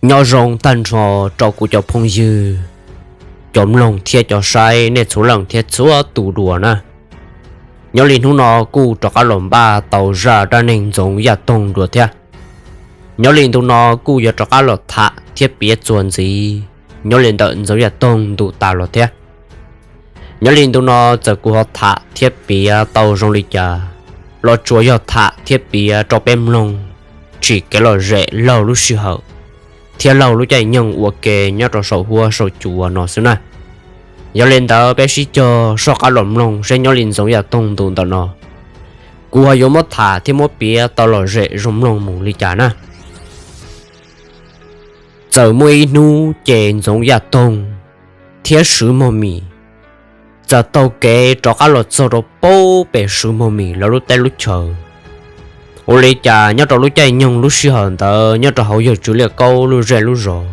Nyob zoo tag nrho rau kuv cov phooj ywg, cov mloog thiab cov saib nej txhua leej thiab txhua tus dua na. Nyob li hnub no kuj rov qab los npaj tau zaj dab neeg Ntxoov Yaj Toog dua thiab. Nyob li ntu no kuj yuav rov qab los tham thiab piav txuas ntxiv nyob li ntawm Ntxoov Yaj Toog ntu tas los thiab. Nyob li ntu no txawm kuv ho tham thiab piav tau zoo li cas los tsuas yog tham thiab piav rau peb mloog tsim kev lom zem laug lub sij hawm thiab laug lub caij nyoog ua ke nyob rau saum huab saum cua no xwb na. Yog li ntawd peb sib cog soj qab los mloog seb nyob li Ntxoov Yaj Toog ntu ntawm no kuv ho yuav muab tham thiab muab piav tau lom zem zoo mloog mus li cas na. Txawm muaj ib hnub ces Ntxoov Yaj Toog thiab Swv Mog Mim txawm taug kev rov qab los txog rau pem Swv Mog Mim lawv lub teb lub chaw. Ua li cas nyob rau lub caij nyoog lub sij hawm ntawd nyob rau hauv yawg Tswv Liaj Kaub lub zej lub zos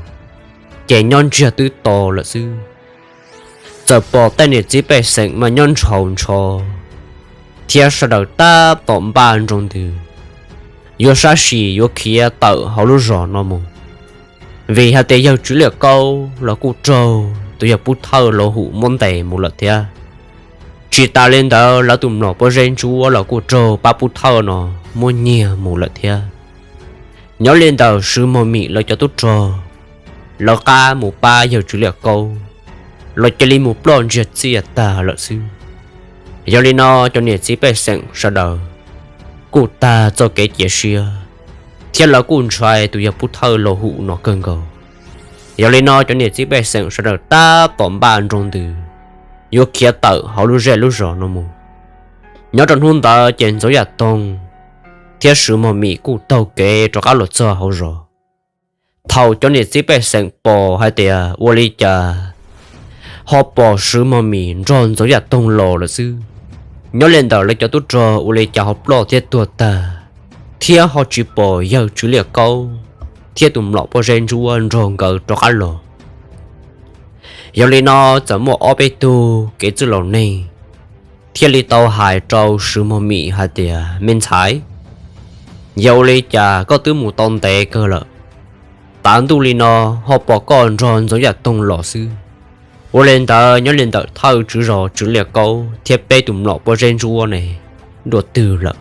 ces nyob ntsiag twb to lawm xwb. Txawm pom tej niam txiv pej xeem mas nyob ntshaus ntsho thiab sawv daws tab tom npaj nroo ntws yuav sab sim yuav khiav tawm hauv lub zos no mus, vim hais tias yawg Tswv Liaj Kaub los kuj raug tus yawg Pub Thawj Lauj Hum muab ntes mus lawm thiab. Tsis tas li ntawd lawv tus mlom pob zeb ntsuab los kuj raug pab Pub Thawj no muab nyiag mus lawm thiab. Nyob li ntawm Swv Mog Mim lawv cov tub rog, lawv qab mus pab yawg Tswv Liaj Kaub los cia li mus ploj ntsiag txiaj tag lawm xwb. Yog li no cov niam txiv pej xeem sawv daws kuj tag txoj kev cia siab thiab lawv kuj ntshai tus yawg Pub Thawj Lauj Hum no kawg nkaus. Yog li no cov niam txiv pej xeem sawv daws tab tom npaj nroo ntws yuav khiav tawm hauv lub zej lub zos no mus. Nyob rau hnub ntawd ces Ntxoov Yaj Toog thiab Swv Mog Mim kuj taug kev rov qab los txog hauv zos. Thaum cov niam txiv pej xeem pom hais tias ua li cas ho pom Swv Mog Mim nrog Ntxoov Yaj Toog los lawm xwb, nyob li ntawm lawv cov tub rog ua li cas ho ploj thiab tuag tag, thiab ho tsis pom yawg Tswv Liaj Kaub thiab tus mlom pob zeb ntsuab nrog nkawd rov qab los. Yog li no txawm muaj ob peb tug kev txwj laus neeg thiaj li tau hais rau Swv Mog Mim hais tias, me ntxhais, yog ua li cas koj twb mus tau ntev kawg lawm, tav ntuj li no ho pom koj nrog Ntxoov Yaj Toog los xwb. Ua li ntawd nyob li ntawm thawj tswv zos Tswv Liaj Kaub thiab peb tus mlom pob zeb ntsuab ne, dua twg lawm?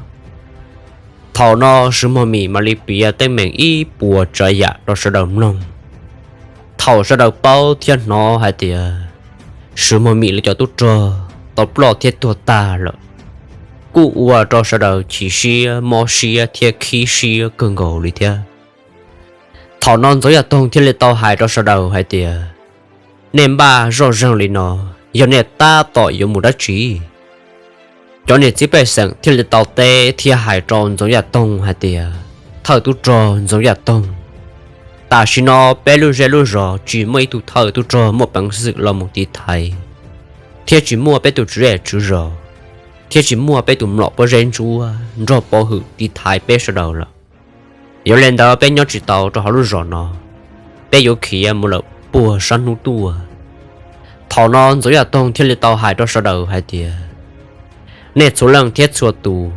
Thaum no Swv Mog Mim mam li piav teeb meem ib puas tsav yam rau sawv daws mloog. Thaum sawv daws paub thiab hnov hais tias Swv Mog Mim lawv cov tub rog tau ploj thiab tuag tag lawm, kuj ua rau sawv daws chim siab mob siab thiab khib siab kawg nkaus li thiab. Thaum no Ntxoov Yaj Toog thiaj li tau hais rau sawv daws hais tias, nej npaj zoj zeeg li no, yog nej tab tom yuav mus dab tsi? Cov niam txiv pej xeem thiaj li tau teb thiab hais rau Ntxoov Yaj Toog hais tias, thawj tub rog Ntxoov Yaj Toog, tam sim no peb lub zej lub zos tsis muaj ib tug thawj tub rog muaj peev xwm los mus tiv thaiv, thiab tsis muaj peb tus tswv zej tswv zos, thiab tsis muaj peb tus mlom pob zeb ntsuab nrog pov hwm tiv thaiv peb sawv daws lawm. Yog li ntawd peb nyob tsis tau rau hauv lub zos no, peb yuav khiav mus lawm puag sab hnub tuaj. Thaum no Ntxoov Yaj Toog thiaj li tau hais rau sawv daws hais tias, nej txhua leej thiab txhua tus,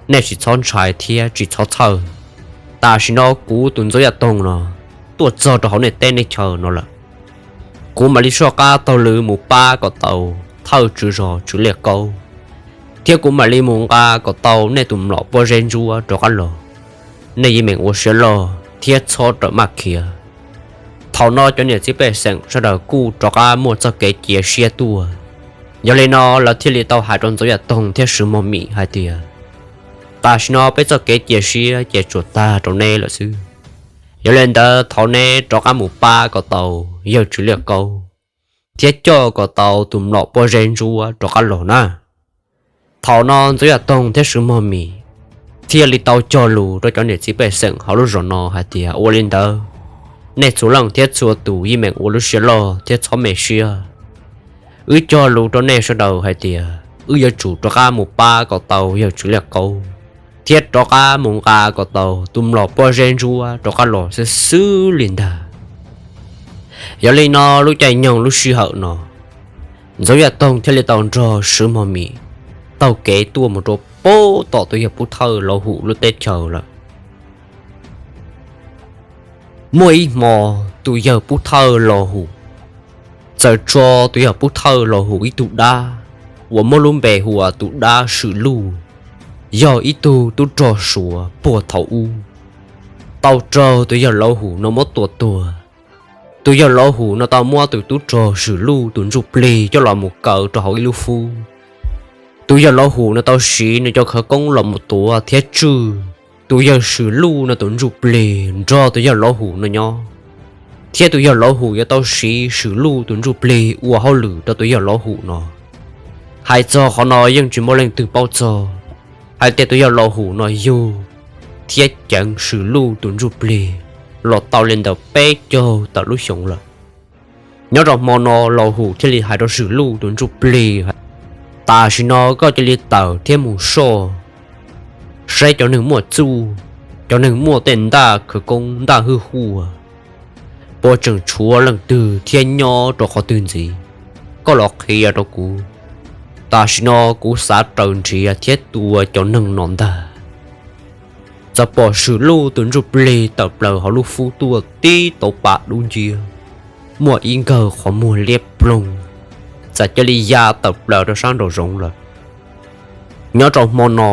nej tsis txhob ntshai thiab tsis txhob txhawj. Tam sim no kuv tus Ntxoov Yaj Toog no tuaj txog rau hauv nej teb nej chaw no lawm. Kuv mam li soj qab taug lw mus pab kom tau thawj tswv zos Tswv Liaj Kaub, thiab kuv mam li mus nqa kom tau nej tus mlom pob zeb ntsuab rov qab los. Nej yeej meem ua siab loj thiab txhob rawm maj khiav. Thaum no cov niam txiv pej xeem sawv daws kuj rov qab muaj txoj kev cia siab tuaj. Yog li no lawv thiaj li tau hais rau Ntxoov Yaj Toog thiab Swv Mog Mim hais tias, tam sim no peb txoj kev cia siab ces tsuas tag rau neb lawm xwb. Yog li ntawd thov neb rov qab mus pab kom tau yawg Tswv Liaj Kaub, thiab coj kom tau tus mlom pob zeb ntsuab rov qab los na. Thaum no Ntxoov Yaj Toog thiab Swv Mog Mim thiaj li tau cog lus rau cov niam txiv pej xeem hauv lub zos no hais tias, ua li ntawd, nej txhua leej thiab txhua tus yeej meem ua lub siab loj thiab txhob me siab. Wb cog lus rau nej sawv daws hais tias wb yuav tsum rov qab mus pab kom tau yawg Tswv Liaj Kaub, thiab rov qab mus nqa kom tau tus mlom pob zeb ntsuab rov qab los xwb xwb li ntag. Yog li no lub caij nyoog lub sij hawm no, Ntxoov Yaj Toog thiaj li tau nrog Swv Mog Mim taug kev tuaj mus rau pem tom tus yawg Pub Thawj Lauj Hum lub teb chaws lawm. Muaj ib hmo, tus yawg Pub Thawj Los Hum txawm tso tus yawg Pub Thawj Los Hum ib tug dab uas muab lub npe hu ua tus dab Swm Luj, yog ib tug tub rog Suav puag thaum ub tau raug tus yawg Los Hum no muab tua tuag. Tus yawg Los Hum no tau muab tus tub rog Swm Luj tus ntsuj plig coj los mus kaw rau hauv ib lub fub. Tus yawg Los Hum no tau siv nws cov khawv koob los mus tuav thiab tswj tus yawg Swm Luj no tus ntsuj plig nrog tus yawg Los Hum no nyob, thiab tus yawg Los Hum yuav tau siv Swm Luj tus ntsuj plig ua hauj lwm rau tus yawg Los Hum no. Hais txog qhov no yeej tsis muaj leej twg paub txog hais tias tus yawg Los Hum no yug thiab ceev Swm Luj tus ntsuj plig los tau li ntawm peb caug tawm lub xyoo lawm. Nyob rau hmo no Los Hum thiaj li hais rau Swm Luj tus ntsuj plig, tam sim no koj cia li tawm thiab mus soj saib cov neeg muaj txuj, cov neeg muaj tej ntaj khawv koob ntaj hwj huaj, puas tseem tshuav leej twg thiab nyob rau qhov twg ntxiv, koj los qhia rau kuv. Tam sim no kuv xav raws nrhiav thiab tua cov neeg no ntag. Txawm pom Swm Luj tus ntsuj plig tawm plaws hauv lub fub tuaj tib tauv pa dub nciab, muaj ib nkawg qhov muag liab ploog, txawm cia li ya tawm plaws rau sab nraum zoov lawm. Nyob rau hmo no,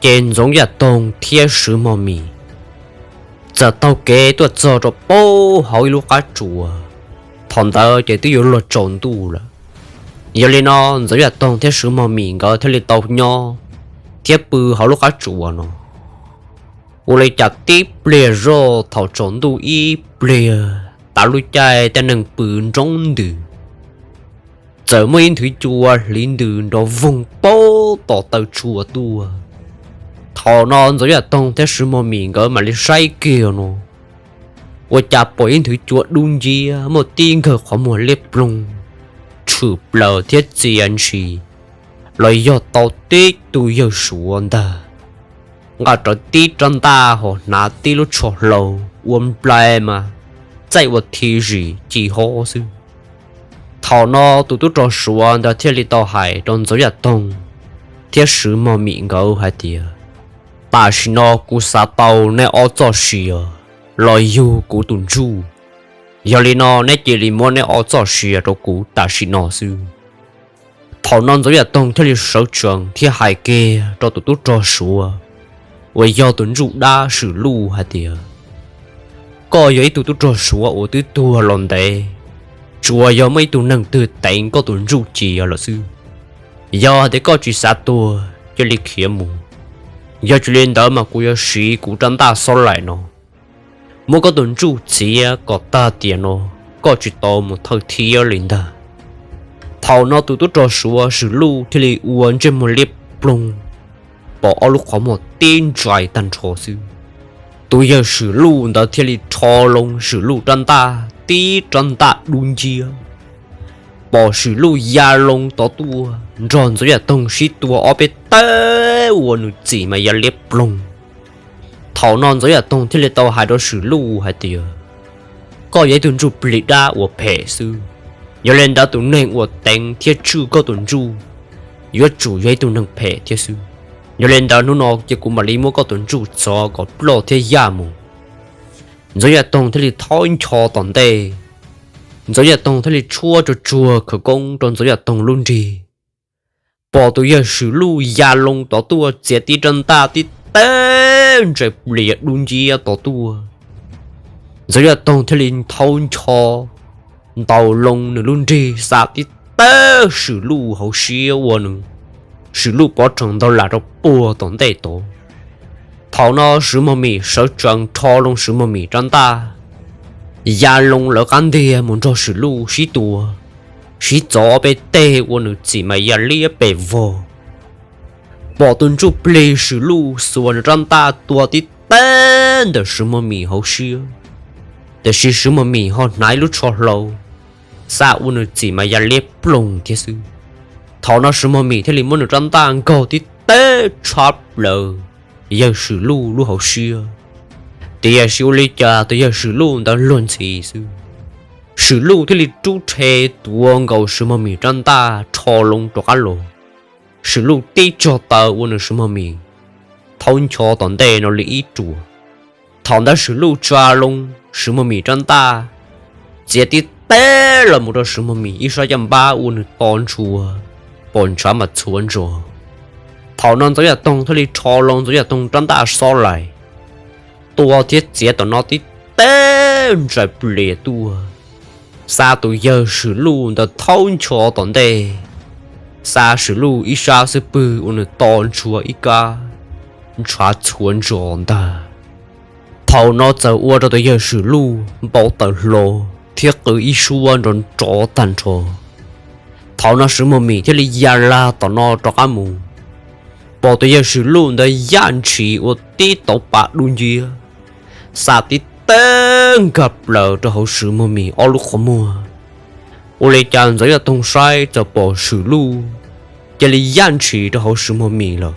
ces Ntxoov Yaj Toog thiab Swv Mos Mis txawm taug kev tuaj txog rau paub hauv ib lub qab tsuas. Thaum ntawd ces twb yuav luag tsaus ntuj lawm. Yog li no Ntxoov Yaj Toog thiab Swv Mos Mis nkawd thiaj li tau nyob thiab pw hauv lub qab tsuas no. Ua li cas tib pliag zoj thaum tsaus ntuj ib pliag, tav lub caij tej neeg pw nroo ntws, txawm muaj ib nthwv cua hliv ntws nrov voog paub tom taw tshua tuaj. Thaum no Ntxoov Yaj Toog thiab Swv Mos Mis nkawd mam li saib kiag no, ua cas pom ib nthwv cua dub nciab muaj tib nkawg qhov muag liab ploog tshwm plaws thiab txia ntshis los yog tau tib tug yawg Suav ntag, nqa rawv tib rab ntaj ho hnav tib lub tsho hlau ua nplai mas txaij ua thi zim ci hob xwb. Thaum no tus tub rog Suav ntawd thiaj li tau hais rau Ntxoov Yaj Toog thiab Swv Mos Mis nkawd hais tias, tam sim no kuv xav tau neb ob txoj sia los yug kuv tus ntsuj. Yog li no neb cia li muab neb ob txoj sia rau kuv tam sim no xwb. Thaum no Ntxoov Yaj Toog thiaj li sawv tsees thiab hais kiag rau tus tub rog Suav uas yog tus ntsuj dab Swm Luj hais tias, koj yog ib tug tub rog Suav uas twb tuag los ntev, tsuas yog muaj ib tug neeg twg teev koj tus ntsuj cia lawm xwb. Yog hais tias koj tsis xav tuag cia li khiav mus, yog tsis li ntawd mas kuv yuav siv kuv rab ntaj xob laim no muab koj tus ntsuj txiav kom tag tiam no, koj tsis tau mus thawj thiab li ntag. Thaum no tus tub rog Suav Swm Luj thiaj li ua ntsej muag liab ploog, pom ob lub qhov muag tib ntsais tag nrho xwb. Tus yawg Swm Luj ntawd thiaj li rho loo Swm Luj rab ntaj tib rab ntaj dub nciab, pom Swm Luj ya loo tod tuaj nrog Ntxoov Yaj Toog sib tua ob peb teg ua nws txim mas ya liab ploog. Thaum no Ntxoov Yaj Toog thiaj li tau hais rau Swm Luj hais tias, koj yog ib tug ntsuj plig dab uas phem xwb, yog li ntawd tus neeg uas teev thiab tswj koj tus ntsuj yuav tsum yog ib tug neeg phem thiab xwb. Yog li ntawd hnub no ces kuv mam li muab koj tus ntsuj txov kom ploj thiab yaj mus. Ntxoov Yaj Toog thiaj li thaub ncho tom ntej, Ntxoov Yaj Toog thiaj li tshuab tsuag tsuag khawv koob rau Ntxoov Yaj Toog lub nrig, pom tus yawg Swm Luj ya loo tod tuaj txiav tib rab ntaj tib teg ntsais plias dub nciab tod tuaj. Ntxoov Yaj Toog thiaj li thaub ncho ntaus loo nws lub nrig xa tib teg Swm Luj hauv siab ua nws Swm Luj pov rhees ntau las rau puag tom ntej tod. Thaum no Swv Mos Mis sawv tsees rho loo Swv Mos Mis rab ntaj, ya loo lawv qab ntiag mus nrog Swm Luj sib tua, sib txov ob peb teg ua nws txim mas ya liab pes vog. Pom tus ntsuj plig Swm Luj xuas nws rab ntaj tua tib teg ntawm Swv Mos Mis hauv siab, tiam sis Swv Mos Mis ho hnav ib lub tsho hlau xa ua nws txim mas ya liab ploog thiab xwb. Thaum no Swv Mos Mis thiaj li muab nws rab ntaj nkaug tib teg tshab plaws yawg Swm Luj lub hauv siab, tiam sis ua li cas tus yawg Swm Luj ntawd luag ntxhi xwb. Swm Luj thiaj li rub rhe tuav nkaus Swv Mos Mis rab ntaj rho loo rov qab los. Swm Luj tib tsog taw ua nws Swv Mos Mis thaub ncho tom ntej no li ib ruam. Thaum ntawd Swm Luj tsa loo Swv Muag Mim rab ntaj txiav tib teb los mus rau Swv Muag Mim ib sab caj npab ua nws to ntshua, pom ntshav mas txhuav ntsos. Thaum no Ntxoov Yaj Toog thiaj li rho loo Ntxoov Yaj Toog rab ntaj xob laim, tua thiab txiav tom no tib teb ntsais plias tuaj, xa tus yawg Swm Luj ntawd thaub ncho tom ntej, xa Swm Luj ib sab xub pwg ua nws to ntshua ib kab, ntshav txhuav ntsos ntag. Thaum no txawm ua rau tus yawg Swm Luj npau taws hlo thiab qw ib suab nrov nrov tag nrho. Thaum no Swv Muag Mim thiaj li ya lag tom no rov qab mus, pom tus yawg Swm Luj ntawd yaj ntshis ua tib tauv pav dub nciab, xa tib teb nkag plaws rau hauv Swv Muag Mim ob lub qhov muag. Ua li cas Ntxoov Yaj Toog saib txawm pom Swm Luj cia li yaj ntshis rau hauv Swv Muag Mim lawm.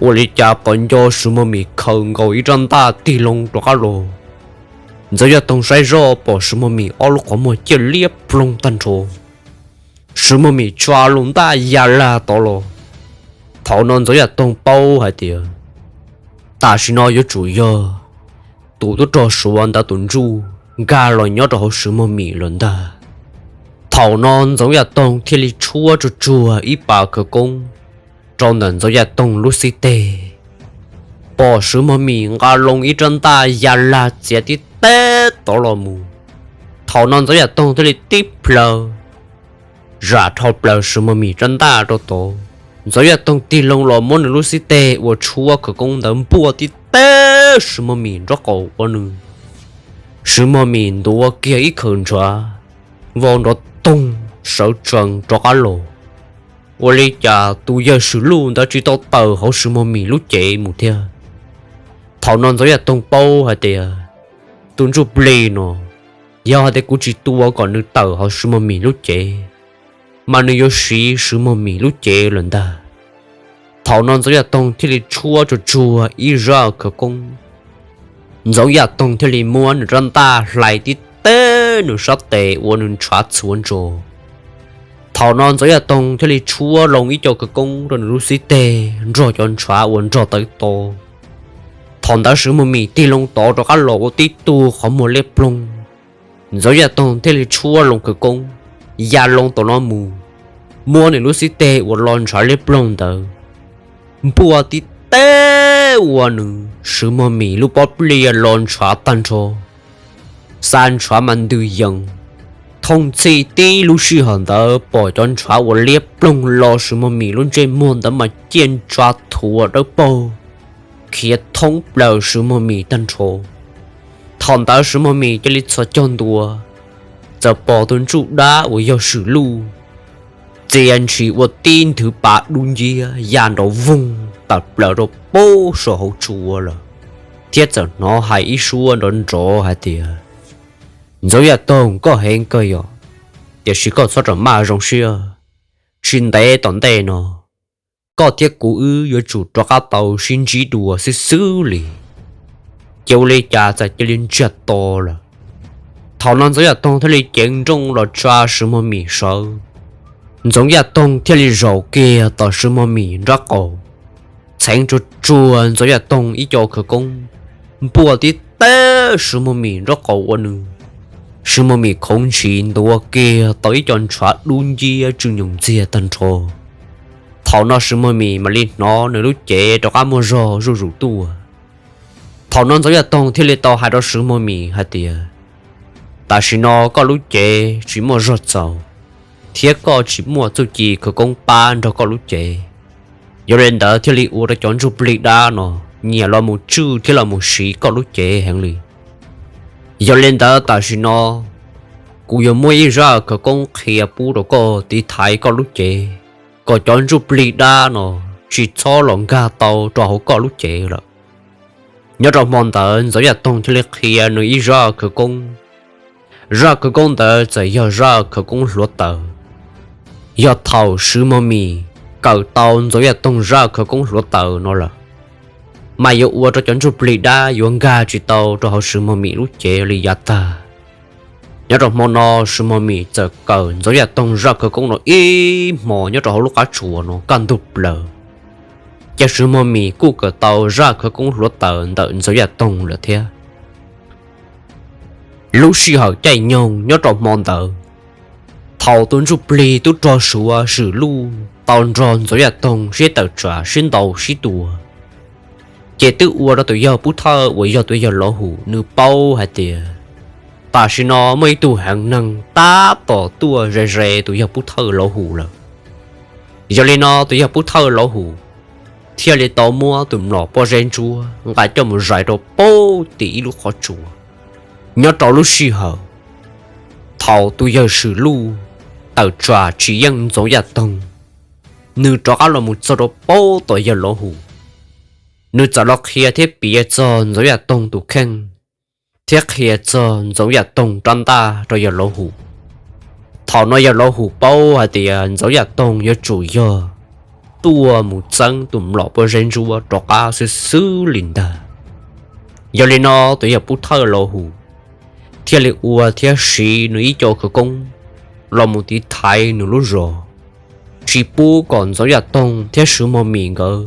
Ua li cas qhov nco Swv Muag Mim khaws nkaus ib rab ntaj tig loo rov qab los. Ntxoov Yaj Toog saib zoj pom Swv Muag Mim ob lub qhov muag ciaj liab ploog tag nrho. Swv Muag Mim tsa loo ntaj ya lag tod los. Thaum no Ntxoov Yaj Toog paub hais tias tam sim no yuav tsum yog tus tub rog Suav ntawd tus ntsuj nkag los nyob rau hauv Swv Muag Mim lawm ntag. Thaum no Ntxoov Yaj Toog thiaj li tshuab tsuag tsuag ib pas khawv koob rau ntawm Ntxoov Yaj Toog lub xib teg, pom Swv Muag Mim nqa loo ib rab ntaj ya lag txiav tib teb tod los mus. Thaum no Ntxoov Yaj Toog thiaj li tib plhaw zam dhau plaws Swv Muag Mim rab ntaj rau tod. Ntxoov Yaj Toog tig loo los muab nws lub xib teg uas tshuab khawv koob ntawd npuaj tib teb Swv Muag Mim nraub qaum ua nws, Swv Muag Mim ntuav kiag ib khaws ntshav, vau nrov toog sawv tsees rov qab los. Ua li cas tus yawg Swm Luj ntawd tsis tau tawm hauv Swv Muag Mim lub cev mus thiab. Thaum no Ntxoov Yaj Toog paub hais tias tus ntsuj plig no, yog hais tias kuv tsis tua kom nws tawm hauv Swv Muag Mim lub cev, mas nws yuav siv Swv Muag Mim lub cev lawm ntag. Thaum no Ntxoov Yaj Toog thiaj li tshuab tsuag tsuag ib zaj khawv koob. Ntxoov Yaj Toog thiaj li muab nws rab ntaj hlais tib teb nws sab tes ua nws ntshav txhuav ntsos. Thaum no Ntxoov Yaj Toog thiaj li tshuab loo ib co khawv koob rau nws lub xib teg nrog cov ntshav uas nrog tawv to. Thaum ntawd Swv Muag Mim tig loo tod rov qab los ua tib tug qhov muag liab ploog. Ntxoov Yaj Toog thiaj li tshuab loo khawv koob ya loo tom no mus, muab nws lub xib teg uas lo ntshav liab ploog ntawd npuaj tib teb ua nws Swv Muag Mim lub pob pliaj lo ntshav tag nrho, xa ntshav mas ntws yees. Thooj txhij tib lub sij hawm ntawd pom cov ntshav uas liab ploog lo Swv Muag Mim lub ntsej muag ntawd mas ciaj ntsa thuav dawb paug khiav thoob plaws Swv Muag Mim tag nrho. Thaum ntawd Swv Muag Mim cia li txhos caug ntua, txawm pom tus ntsuj dab uas yog Swm Luj txia ntshis ua tib nthwv pav dub nciab ya nrov voog tawm plaws rau pem saum hauv tsua lawm, thiab txawm hnov hais ib suab nrov nrov hais tias, Ntxoov Yaj Toog, koj heev kawg yom, tiam sis koj txhob rawm maj zoo siab. Tsis ntev tom ntej no, koj thiab kuv wb yuav tsum rov qab tau sib ntsib dua xwb xwb li. Ces ua li cas txawm cia li ntsiag to lawm. Thaum no Ntxoov Yaj Toog thiaj li ceev nrooj los tsa Swv Muag Mim sawv. Ntxoov Yaj Toog thiaj li zaum kiag tom Swv Muag Mim nraub qaum, txheev tsuag tsuag Ntxoov Yaj Toog ib co khawv koob, npuaj tib teb Swv Muag Mim nraub qaum ua nws, Swv Muag Mim khoov ntshis ntuav kiag tau ib co ntshav dub nciab tsw nyoos ntxiag tag nrho. Thaum no Swv Muag Mim mam li hnov nws lub cev rov qab muaj zog zuj zus tuaj. Thaum no Ntxoov Yaj Toog thiaj li tau hais rau Swv Muag Mim hais tias, tam sim no koj lub cev tsis muaj zog txaus, thiab koj tsis muaj txuj ci khawv koob pab nrog koj lub cev. Yog li ntawd thiaj li ua rau cov ntsuj plig dab no nyiam los mus tswj thiab los mus siv koj lub cev heev li. Yog li ntawd tam sim no kuv yuav muab ib zaj khawv koob qhia pub rau koj tiv thaiv koj lub cev, kom cov ntsuj plig dab no tsis txhob los nkag tau rau hauv koj lub cev lawm. Nyob rau hmo ntawd Ntxoov Yaj Toog thiaj li qhia nws ib zaj khawv koob. Zaj khawv koob ntawd txawm yog zaj khawv koob hluav taws. Yog thaum Swv Muag Mim kawm tau Ntxoov Yaj Toog zaj khawv koob hluav taws no lawm, mas yuav ua rau cov ntsuj plig dab yuav nkag tsis tau rau hauv Swv Muag Mim lub cev li yav tag. Nyob rau hmo no Swv Muag Mim txawm kawm Ntxoov Yaj Toog zaj khawv koob no ib hmo nyob rau hauv lub qab tsuas no kaj ntug plaws, ces Swv Muag Mim kuj kawm tau zaj khawv koob hluav taws ntawm Ntxoov Yaj Toog lawm thiab. Lub sij hawm caij nyoog nyob rau hmo ntawd, thaum tus ntsuj plig tub rog Suav Swm Luj tau nrog Ntxoov Yaj Toog sib tawm tsam sib ntaus sib tua, ces twb ua rau tus yawg Pub Thawj uas yog tus yawg Lauv Hum nws paub hais tias tam sim no muaj ib tug heev neeg tab tom tuaj ze ze tus yawg Pub Thawj Lauv Hum lawm. Yog li no tus yawg Pub Thawj Lauv Hum thiaj li tau muab tus mlom pob zeb ntsuab nqa coj mus zais rau pem tim ib lub qhov tsua. Nyob rau lub sij hawm thaum tus yawg Swm Luj tawm tsam tsis yeej Ntxoov Yaj Toog, nws rov qab los mus txog rau pem tom yawg Lauv Hum, nws txawm los qhia thiab piav txog Ntxoov Yaj Toog tus kheej thiab qhia txog Ntxoov Yaj Toog rab ntaj rau yawg Lauv Hum. Thaum no yawg Lauv Hum paub hais tias Ntxoov Yaj Toog yuav tsum yog tuaj mus txeeb tus mlom pob zeb ntsuab rov qab xwb xwb li ntag. Yog li no tus yawg Pub Thawj Lauv Hum thiaj li ua thiab siv nws ib co khawv koob los mus tiv thaiv nws lub zos, tsis pub kom Ntxoov Yaj Toog thiab Swv Mos Mis nkawd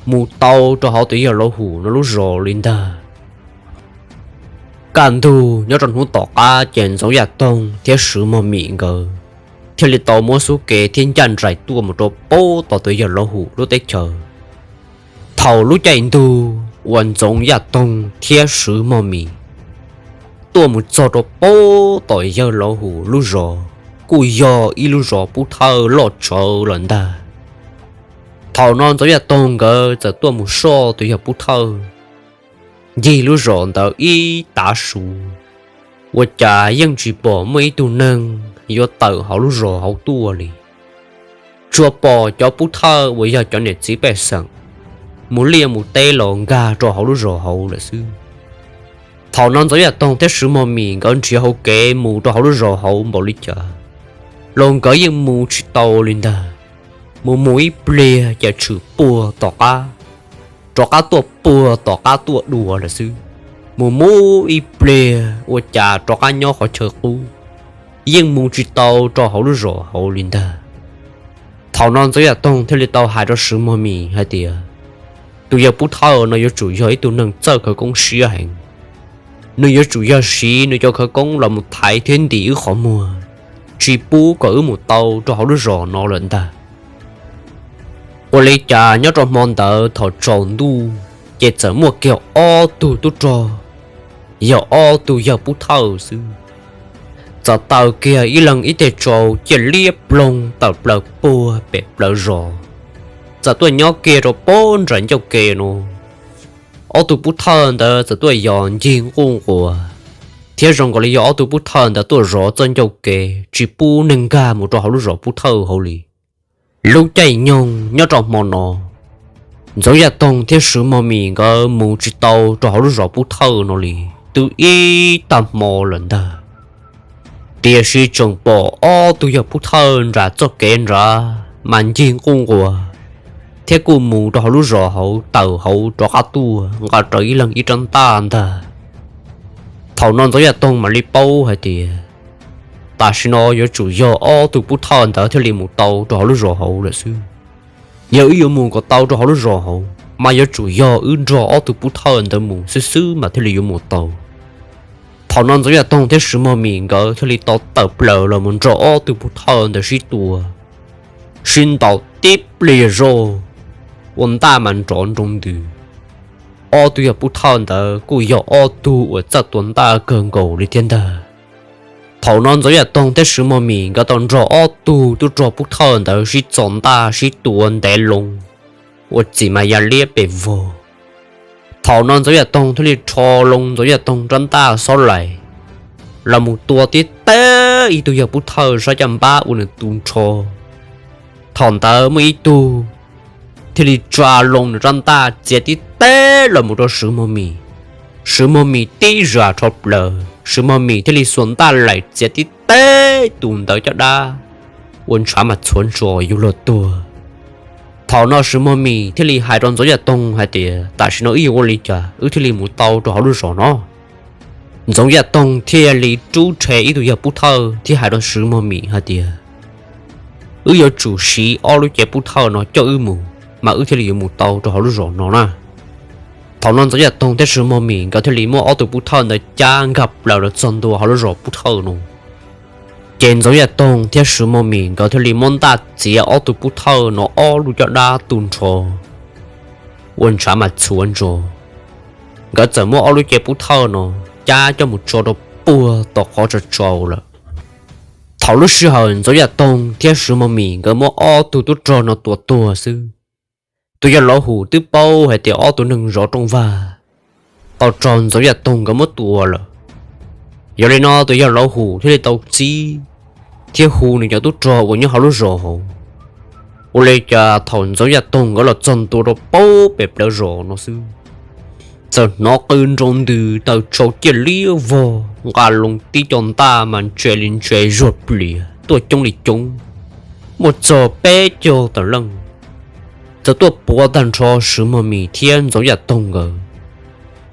mus tau rau hauv tus yawg Lauv Hum no lub zos li ntag. Kaj ntug nyob rau hnub tom qab ces Ntxoov Yaj Toog thiab Swv Mos Mis nkawd thiaj li tau muab xub kev thiab ncaj nraim tuaj mus rau pem tom tus yawg Lauv Hum lub teb chaws. Thaum lub caij ntug uas Ntxoov Yaj Toog thiab Swv Mos Mis tuaj mus txog rau pem tom yawg Lauv Hum lub zos, kuj yog ib lub zos pub thawj loj tsawv lawm ntag. Thaum no Ntxoov Yaj Toog nkawd txawm tuaj mus soj tus yawg pub thawj ncig lub zos ntawd ib tav su, ua cas yeej tsis pom muaj ib tug neeg yuav tawm hauv lub zos hauv tuaj li. Tsuas pom cov pub thawj uas yog cov niam txiv pej xeem mus liaj mus teb los nkag rau hauv lub zos hauv lawm xwb. Thaum no Ntxoov Yaj Toog thiab Swv Mos Mis nkawd nrhiav hauv kev mus rau hauv lub zos hauv npaum li cas los nkawd yeej mus tsis tau li ntag. Mus mus ib pliag cas tshwm puag tom qab, rov qab tuaj puag tom qab tuaj dua lawm xwb. Mus mus ib pliag ua cas rov qab nyob qhov chaw qub, yeej mus tsis tau rau hauv lub zos hauv li ntag. Thaum no Ntxoov Yaj Toog thiaj li tau hais rau Swv Mos Mis hais tias, tus yawg pub thawj no yuav tsum yog ib tug neeg txawj khawv koob siab heev. Nws yuav tsum yog siv nws cov khawv koob los mus thaiv thiab ntim wb qhov muag, tsis pub kom wb mus tau rau hauv lub zos no lawm ntag. Ua li cas nyob rau hmo ntawd thaum tsaus ntuj ces txawm muaj kiag ob tug tub rog, yog ob tug yawg pub thawj xwb, txawm taws kiag ib leeg ib teg tsau ciaj liab ploog tawm plaws puag pem plawv zos, txawm tuaj nyob kiag rau pem nram ncauj ke no. Ob tug pub thawj ntawd txawm tuaj yos ncig nquj nquas, thiab zoo nkaus li yog ob tug pub thawj ntawd tuaj zov txoj ncauj ke, tsis pub neeg nkag mus rau hauv lub zos pub thawj hauv li. Lub caij nyoog nyob rau hmo no, Ntxoov Yaj Toog thiab Swv Mos Mis nkawd mus tsis tau rau hauv lub zos pub thawj no li twb ib tag hmo lawm ntag. Tiam sis tseem pom ob tug yawg pub thawj nram txoj kev nrad mas ncig nquj nquas, thiab kuj mus rau hauv lub zos hauv tawm hauv rov qab tuaj nqa rawv ib leeg ib rab ntaj ntag. Thaum no Ntxoov Yaj Toog mam li paub hais tias, tam sim no yuav tsum yog ob tug pub thawj ntawd thiaj li mus tau rau hauv lub zos hauv lawm xwb. Yog wb yuav mus kom tau rau hauv lub zos hauv mas yuav tsum yog wb nrog ob tug pub thawj ntawd mus xwb xwb mas thiaj li yuav mus tau. Thaum no Ntxoov Yaj Toog thiab Swv Mos Mis nkawd thiaj li tau tawm plaws los mus nrog ob tug pub thawj ntawd sib tua, sib ntaus tib pliag zoj, ua ntaj mas nrov nroo ntws. Ob tug yawg pub thawj ntawd kuj yog ob tug uas txawj tua ntaj kawg nkaus li thiab ntag. Thaum no Ntxoov Yaj Toog thiab Swv Mos Mis nkawd tau nrog ob tug tub rog pub thawj ntawd sib txo ntaj sib tua ntev loo, ua txim mas ya liab pes vog. Thaum no Ntxoov Yaj Toog thiaj li rho loo Ntxoov Yaj Toog rab ntaj xob laim los mus tua tib teb ib tug yawg pub thawj sab caj npab ua nws tu nrho. Thaum ntawd muaj ib tug thiaj li tsa loo nws rab ntaj txiav tib teb los mus rau Swv Mos Mis. Swv Mos Mis tib zam rho plaws, Swv Mos Mis thiaj li xuas ntaj laim txiav tib teb tus ntawd caj dab, ua ntshav mas txhuav ntsos yug luag tuag. Thaum no Swv Mos Mis thiaj li hais rau Ntxoov Yaj Toog hais tias, tam sim no wb yuav ua li cas wb thiaj li mus tau rau hauv lub zos no? Ntxoov Yaj Toog thiaj li rub rhe ib tug yawg pub thawj thiab hais rau Swv Mos Mis hais tias, wb yuav tsum siv ob lub cev pub thawj no coj wb mus mas wb thiaj li yuav mus tau rau hauv lub zos no na. Thaum no Ntxoov Yaj Toog thiab Swv Mos Mis nkawd thiaj li muab ob tug pub thawj ntawd cab nkag plaws los txog ntua hauv lub zos pub thawj no. Ces Ntxoov Yaj Toog thiab Swv Mos Mis nkawd thiaj li muab ntaj txiav ob tug pub thawj no ob lub caj dab tu nrho ua ntshav mas txhuav ntso. Nkawd txawm muab ob lub cev pub thawj no cab coj mus tso rau puag tom qhov tsaus tsaus lawm. Thaum lub sij hawm Ntxoov Yaj Toog thiab Swv Mos Mis nkawd muab ob tug tub rog no tua tuag xwb, tus yawg Lauv Hum twb paub hais tias ob tug neeg zov rooj vag tau raug Ntxoov Yaj Toog nkawd muab tua lawm. Yog li no tus yawg Lauv Hum thiaj li tau txib thiab hu nws cov tub rog uas nyob hauv lub zos hauv. Ua li cas thaum Ntxoov Yaj Toog nkawd los txog ntua rau puag pem plawv zos no xwb, txawm hnov qw nroo ntws taws tsau ciaj liab vog, nqa loo tib co ntaj mas ntse li ntse zuag plias tuaj coob li coob, muaj txog peb caug tawm leej, txawm tuaj puav tag nrho Swv Mos Mis thiab Ntxoov Yaj Toog nkawd.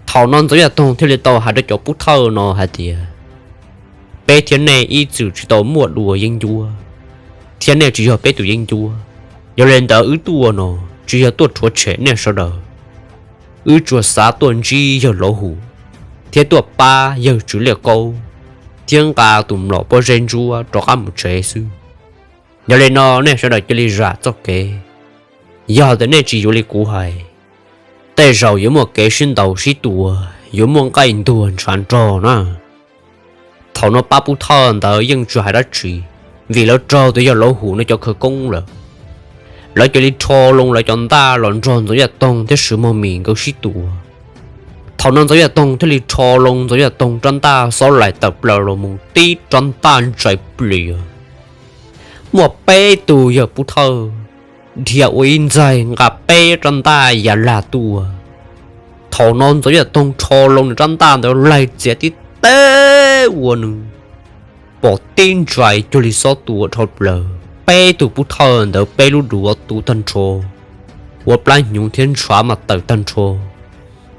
Thaum no Ntxoov Yaj Toog thiaj li tau hais rau cov pub thawj no hais tias, peb thiab nej ib txwm tsis tau muaj dua yeeb ncuab, thiab nej tsis yog peb tus yeeb ncuab. Yog li ntawd wb tuaj no tsis yog tuaj rhuav tshem nej sawv daws, wb tsuas xav tuaj ntsib yawg Lauv Hum thiab tuaj pab yawg Tswv Liaj Kaub thiab nqa tus mlom pob zeb ntsuab rov qab mus tsev xwb. Yog li no nej sawv daws cia li zam txoj kev, yog tias nej tsis yuav li kuv hais, tej zaum yuav muaj kev sib ntaus sib tua, yuav muaj nqaij ntuag ntshav nrog na. Thaum no pab pub thawj ntawd yeej tsis hais dab tsi, vim lawv raug tus yawg Lauv Hum no cov khawv koob lawm. Lawv cia li rho loo lawv cov ntaj los nrog Ntxoov Yaj Toog thiab Swv Mos Mis nkawd sib tua. Thaum no Ntxoov Yaj Toog thiaj li rho loo Ntxoov Yaj Toog rab ntaj xob laim tawm plaws los mus tib rab ntaj ntsais plias, muaj peb tug yawg pub thawj dhia ua ib ntxaig nqa peb rab ntaj ya lag tuaj. Thaum no Ntxoov Yaj Toog rho loo nws rab ntaj ntawd laig txiav tib teb ua nws pom tib ntsais cuag li xob tua dhau plaws. Peb tug pub thawj ntawd peb lub duav tu tag nrho, ua plab hnyuv thiab ntshav mas tawm tag nrho.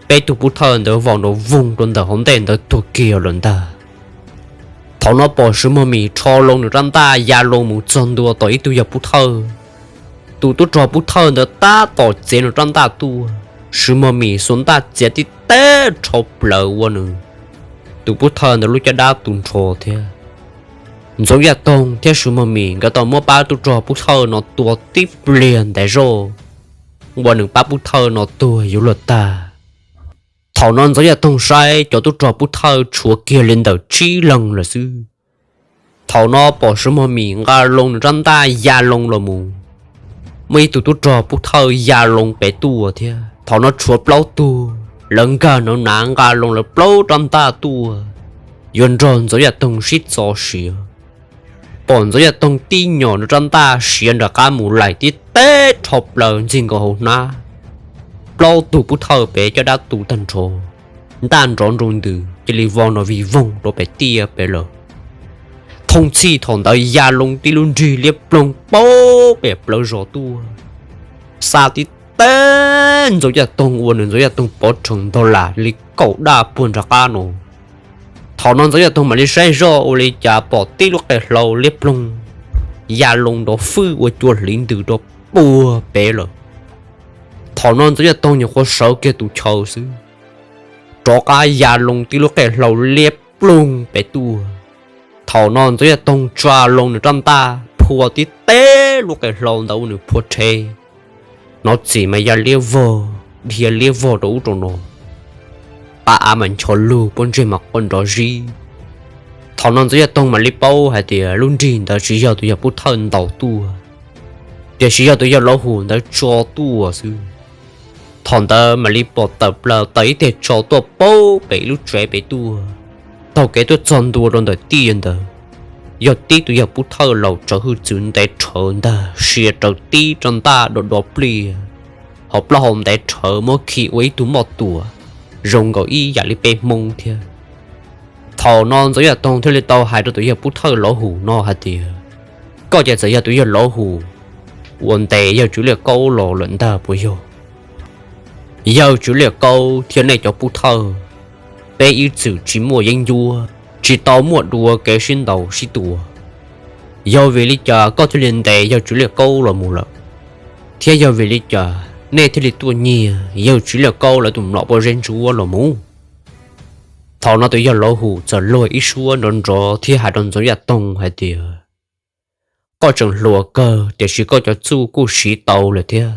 Peb tug pub thawj ntawd vau nrov voog rau ntawm hauv ntej ntawd tuag kiag lawm ntag. Thaum no pom Swv Mos Mis rho loo nws rab ntaj ya loo mus txog ntua tom ib tug yawg pub thawj. Tus tub rog pub thawj ntawd tab tom txiav nws rab ntaj tuaj, Swv Mos Mis xuas ntaj txiav tib teb dhau plaws ua nws tus pub thawj ntawd lub caj dab tu nrho thiab. Ntxoov Yaj Toog thiab Swv Mos Mis nkawd tau muab pab tub rog pub thawj no tua tib pliag ntev zog, ua nws pab pub thawj no tuag yuav luag tag. Thaum no Ntxoov Yaj Toog saib cov tub rog pub thawj tshuav kiag li ntawm tsib leeg lawm xwb. Thaum no pom Swv Mos Mis nqa loo nws rab ntaj ya loo los mus, muaj ib tug tub rog pub thawj ya loo pem tuaj thiab. Thaum no tshuav plaub tug, lawv nkag nrov nav nqa loo lawv plaub rab ntaj tuaj, yuav nrog Ntxoov Yaj Toog sib txo siav. Pom Ntxoov Yaj Toog tib nyom nws rab ntaj siav nram qab mus laim tib teb dhau plaws ntxig nkaus hauv hnab. Plaub tug pub thawj pem caj dab tu tag nrho, ntaj nrov nroo ntws cia li vau nrov vig voog rau pem tiaj pem lawm. Thooj txhij thaum ntawd ya loo tib lub nrig liab ploog puag pem plawv zos tuaj, xa tib teb Ntxoov Yaj Toog ua nws Ntxoov Yaj Toog pov rhees ntog lam li kaum daj puag nram qab no. Thaum no Ntxoov Yaj Toog mam li saib zoj ua li cas pom tib lub qe hlau liab ploog ya loo nrov fwj ua cua hliv ntws rau puag pem lawm. Thaum no Ntxoov Yaj Toog nyuam qhuav sawv kiag tus chaw xwb, rov qab ya loo tib lub qe hlau liab ploog pem tuaj. Thaum no Ntxoov Yaj Toog tsa loo nws rab ntaj phua tib teb lub qe hlau ntawd ua nws phua rhe, hnov txim mas ya liab vog, dhia liab vog rau ub rau no, qab av mas ncho lug, pob ntseg mas quaj nrov zib. Thaum no Ntxoov Yaj Toog mam li paub hais tias lub nrig ntawd tsis yog tus yawg pub thawj ntaus tuaj, tiam sis yog tus yawg Lauv Hum ntawd tso tuaj xwb. Thaum ntawd mam li pom tawm plaws tawm ib teg tsau tuaj puag pem ib lub tsev pem tuaj, taug kev tuaj txog ntua rau ntawm tiaj ntawd, yog tib tus yawg pub thawj laus tsawv hwj txwv ntev rhawv ntag, sia raws tib rab ntaj do do pliaj, hauv plaub hau ntev rhawv muab khi ua ib tug moj tuam zoo nkaus ib yam li peb Hmoob thiab. Thaum no Ntxoov Yaj Toog thiaj li tau hais rau tus yawg pub thawj Lauv Hum no hais tias, koj ces txawm yog tus yawg Lauv Hum uas ntes yawg Tswv Liaj Kaub los lawm ntag puas yog? Yawg Tswv Liaj Kaub thiab nej cov pub thawj, peb ib txwm tsis muaj yeeb ncuab, tsis tau muaj dua kev sib ntaus sib tua. Yog vim li cas koj thiaj li ntes yawg Tswv Liaj Kaub los mus lawm? Thiab yog vim li cas nej thiaj li tuaj nyiag yawg Tsis Liaj Kaub lawv tus mlom pob zeb ntsuab los mus. Thaum no tus yawg Lauv Hum txawm luag ib suab nrov nrov thiab hais rau Ntxoov Yaj Toog hais tias, koj tseem hluas kawg tiam sis koj cov txuj kuj siv tau lawm thiab.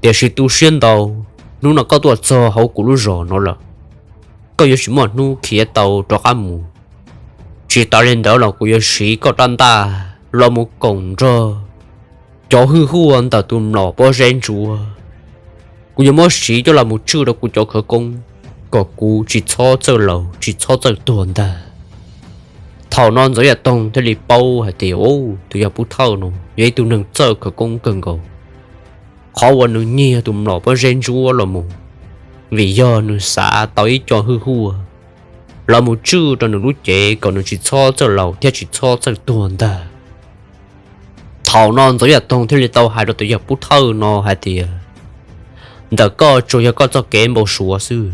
Tiam sis tu siab ntau, hnub no koj tuaj txog hauv kuv lub zos no lawm, koj yuav tsis muaj hnub khiav tau rov qab mus. Tsis tas li ntawd los kuv yuav siv koj rab ntaj los mus koom nrog cov hwj huaj ntawm tus mlom pob zeb ntsuab. Kuv yuav muab siv coj los mus tswj rau kuv cov khawv koob, kom kuv tsis txhob txawj laus tsis txhob txawj tuag ntag. Thaum no Ntxoov Yaj Toog thiaj li paub hais tias, tus yawg Pub Thawj no yog ib tug neeg txawj khawv koob kawg nkaus. Qhov uas nws nyiag tus mlom pob zeb ntsuab los mus, vim yog nws xav tau ib co hwj huaj los mus tswj rau nws lub cev kom nws tsis txhob txawj laus thiab tsis txhob txawj tuag ntag. Thaum no Ntxoov Yaj Toog thiaj li tau hais rau tus yawg Pub Thawj no hais tias, ntawm koj tsuas yog koj txoj kev npau suav xwb.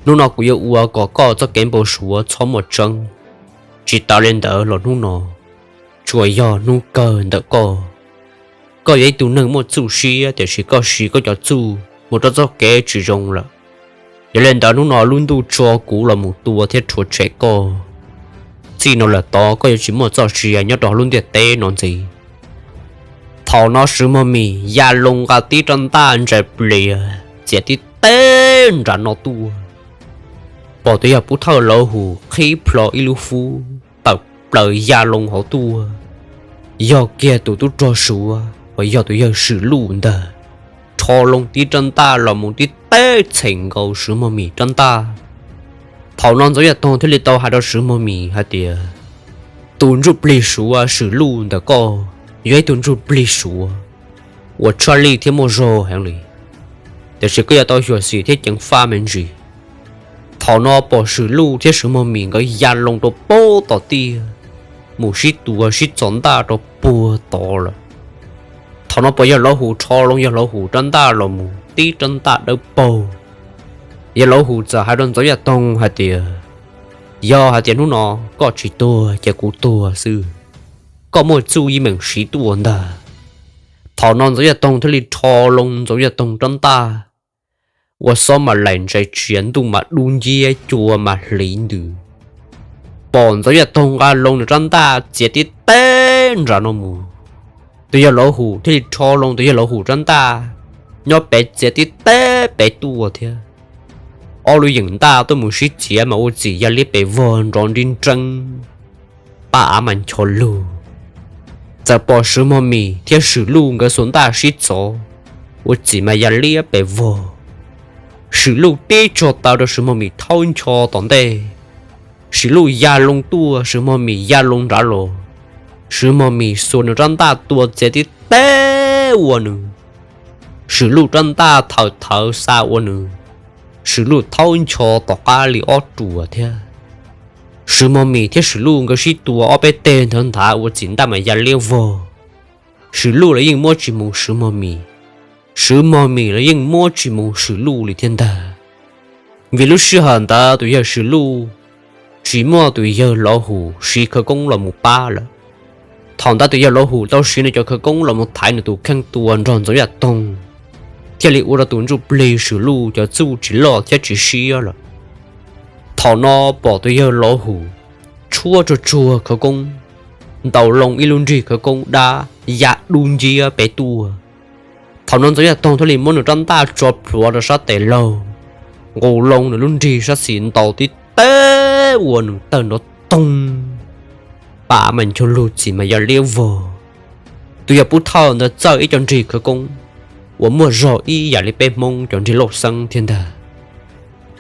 Hnub no kuv yuav ua kom koj txoj kev npau suav txhob muaj tseeb. Tsis tas li ntawd los hnub no tsuas yog hnub kawg ntawm koj. Koj yog ib tug neeg muaj txuj siab tiam sis koj siv koj cov txuj mus rau txoj kev tsis zoo lawm. Yog li ntawd hnub no lub ntuj tso kuv los mus tua thiab rhuav tshem koj. Txij no lawm tod koj yuav tsis muaj txoj sia nyob rau hauv lub ntiaj teb no ntxiv. Thaum no Swv Mog Mis ya loo nqa tib rab ntaj ntsais plias txiav tib teb nram no tuaj, pom tus yawg Pub Thawj Lauv Hum qhib plho ib lub fub tawm plaws ya loo hauv tuaj, yog kiag tus tub rog Suav uas yog tus yawg Swm Luj ntag, rho loo tib rab ntaj los mus tib teb txheem nkaus Swv Mog Mis rab ntaj. Thaum no Ntxoov Yaj Toog thiaj li tau hais rau Swv Mog Mis hais tias, tus ntsuj plig Suav Swm Luj ntawm koj yog ib tug ntsuj plig Suav uas tshaj lij thiab muaj zog heev li, tiam sis koj yuav tau xyuam xim thiab ceev faj me ntsis. Thaum no pom Swm Luj thiab Swv Mog Mis nkawd ya loo rau pem tom tiaj mus sib tua sib txo ntaj rau puag tod lawm. Thaum no pom yawg Lauv Hum rho loo yawg Lauv Hum rab ntaj los mus tib rab ntaj dawb paug. Yawg Lauv Hum txawm hais rau Ntxoov Yaj Toog hais tias, yog hais tias hnub no koj tsis tuag ces kuv tuag xwb. Koj muaj txuj yeej meem siv tuaj ntag. Thaum no Ntxoov Yaj Toog thiaj li rho loo Ntxoov Yaj Toog rab ntaj, ua xob mas laim ntsais tsiav ntuj mas dub nciab cua mas hliv ntws. Pom Ntxoov Yaj Toog nqa loo nws rab ntaj txiav tib teb nram no mus, tus yawg Lauv Hum thiaj li rho loo tus yawg Lauv Hum rab ntaj nyob pem txiav tib teb pem tuaj thiab. Ob lub yeem ntaj tuaj mus sib txiav mas ua txim ya liab pes vog nrov nrib nreeb, paj av mas ncho lug. Txawm pom Swv Mog Mis thiab Swm Luj nkawd xuas ntaj sib txov, ua txim mas ya liab pes vog. Swm Luj tib tsuag taw rau Swv Mog Mis thaub ncho tom ntej, Swm Luj ya loo tuaj Swv Mog Mis ya loo nrad los. Swv Mog Mis xuas nws rab ntaj tua txiav tib teb ua nws, Swm Luj rab ntaj thawm thawv xa ua nws, Swm Luj thaub ncho tom qab li ob ruam thiab. Swv Mog Mis thiab Swm Luj nkawd sib tua ob peb teg nthawv nthav ua txim ntaj mas ya liab vog. Swm Luj los yeej muab tsis mus Swv Mog Mis, Swv Mog Mis los yeej muab tsis mus Swm Luj li thiab ntag. Vim lub sij hawm ntawd tus yawg Swm Luj tsis muaj tus yawg Lauv Hum siv khawv koob los mus pab lawm. Thaum ntawd tus yawg Lauv Hum tau siv nws cov khawv koob los mus thaiv nws tus kheej tua nrog Ntxoov Yaj Toog, thiaj li ua rau tus ntsuj plig Swm Luj cov txuj tsis loj thiab tsis siab lawm. Thaum no pom tus yawg Lauv Hum tshuab tsuag tsuag khawv koob, ntaus loo ib lub nrig khawv koob dab ya dub nciab pem tuaj. Thaum no Ntxoov Yaj Toog thiaj li muab nws rab ntaj tso plhuav rau sab tes laug, nqus loo nws lub nrig sab xis ntaus tib teb ua nws tawg nrov toog, paj av mas ncho lug txim mas ya liab vog. Tus yawg Pub Thawj ntawd txawj ib co nrig khawv koob uas muaj zog ib yam li peb Hmoob cov nrig lauj xeeb thiab ntag.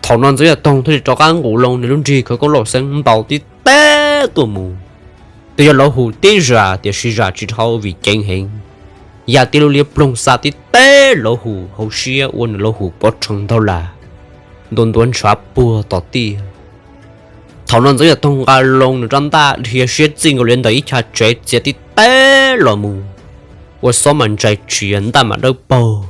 Thaum no Ntxoov Yaj Toog thiaj li rov qab nqus loo nws lub nrig khawv koob lauj xeeb ntaus tib teb tuaj mus. Tus yawg Lauv Hum tib zam tiam sis zam tsis dhau vim ceev heev, ya tib lub liab ploog xa tib teb Lauv Hum hauv siab ua nws Lauv Hum pov rhees ntau las, ntua ntuav ntshav puag tom tiaj. Thaum no Ntxoov Yaj Toog nqa loo nws rab ntaj dhia siab txij nkaus li ntawm ib chav tsev txiav tib teb los mus, ua xob mas ntsais tsiav ntaj mas dawb paug.